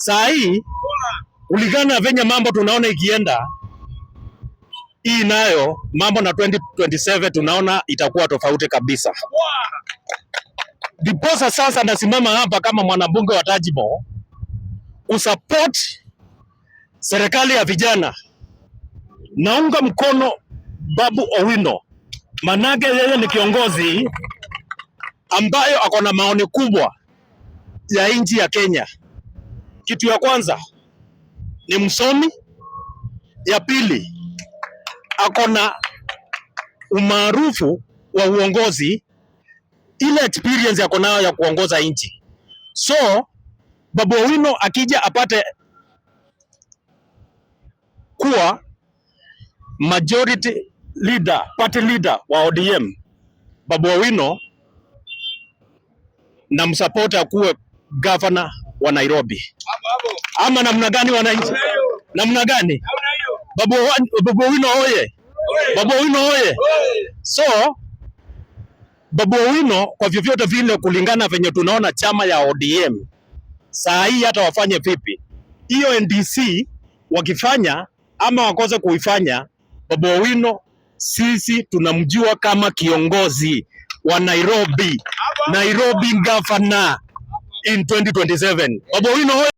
Saa hii kulingana na venye mambo tunaona ikienda, hii nayo mambo na 2027 tunaona itakuwa tofauti kabisa. Ndiposa sasa nasimama hapa kama mwanabunge wa Tajimo kusupport serikali ya vijana. Naunga mkono Babu Owino, manake yeye ni kiongozi ambayo ako na maoni kubwa ya nchi ya Kenya. Kitu ya kwanza ni msomi, ya pili ako na umaarufu wa uongozi, ile experience yako nayo ya kuongoza nchi. So Babu Owino akija apate kuwa majority leader, party leader wa ODM, Babu Owino na msupport akuwe governor wa Nairobi. Ama namna gani, wananchi? Namna gani? Babu Owino oye! Babu Owino oye! So Babu Owino kwa vyovyote vile, kulingana venye tunaona chama ya ODM saa hii, hata wafanye vipi hiyo NDC wakifanya ama wakose kuifanya, Babu Owino sisi tunamjua kama kiongozi wa Nairobi, Nairobi governor in 2027. Babu Owino oye!